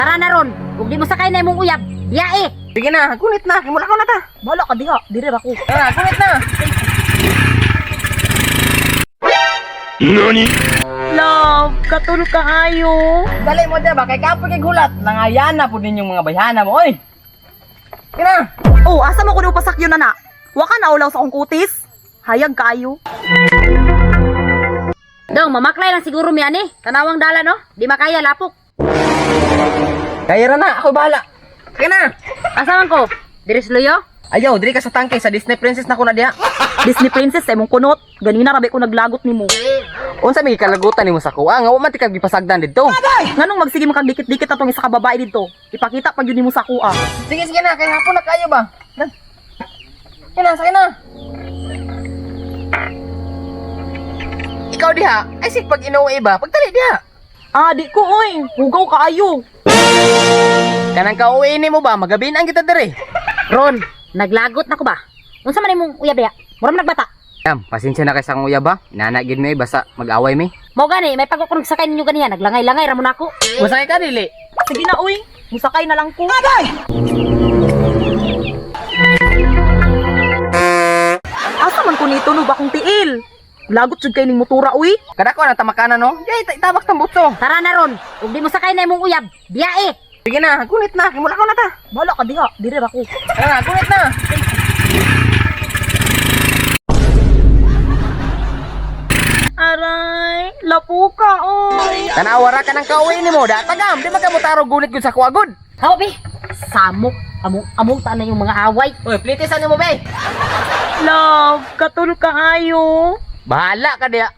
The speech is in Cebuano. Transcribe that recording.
Tara na ron. Ug di mo sakay na imong uyab. Biyae. Sige na, gunit na, kimula ko na ta. Wala ka diha, diri ra ko. Tara, gunit na. NANI? Love, katul kaayo. Dali mo dyan ba, kay kapoy kay gulat. Nangayana po ninyong mga bayhana mo, oy. Sige na. Oh, asa mo kuno pasakyo na na? Wa ka naulaw sa akong kutis? Hayag kaayo. Dong, mamaklay lang siguro mi ani. Tanawang dala no. Di makaya lapok. Kaya ra na, ako bahala. Sige na. Asa man ko? Diri sa luyo? Ayaw, diri ka sa tangke, sa Disney Princess na ko na diha. Disney princess sa imong kunot. Ganina rabi ko naglagot nimo. Unsa may kalagutan nimo sa kuha nga wa man ti kag gipasagdan didto. Nganong magsige mo kag dikit-dikit atong isa ka babae didto? Ipakita pa gyud nimo sa kuha. Sige, sige na, kay hapon na kayo ba? Na. Sige na, sige na. Ikaw diha, ay sig pag inuwi ba, pagtali diha. Ah, di ko oy. Hugaw kaayo. Kanang kauwi nimo ba, magabiin ang kita diri. Ron, naglagot na ko ba? Unsa man imong uyab diha? Mura man nagbata. Yam, pasensya na kay sa nguya ba? Inana gid mi basta mag-away mi. Mao gani, may pagko kung sakay ninyo ganiya, naglangay-langay ra mo nako. Masakay ka dili. Sige na oy. Musakay na lang ko. Asa man ko nito no bakong tiil? Lagot jud kay ning motora oy. Kada ko ang tamakanan no. Yay, itabak tang butso. Tara na ron. Ug di mo sakay na imong uyab. Biyae. Sige na, gunit na, kimula ko na ta. Wala ka diha, diri ra ko. Tara, gunit na. Aray, lapuka oy. Tanawa ra ka ng kauwi nimo, datagam, di magkamutaro gunit gud sa kuha gud. Hawa bi. Samok. Among among ta na yung mga away. Oy, plitisan nimo be. Love, katul kaayo. Bahala ka diha.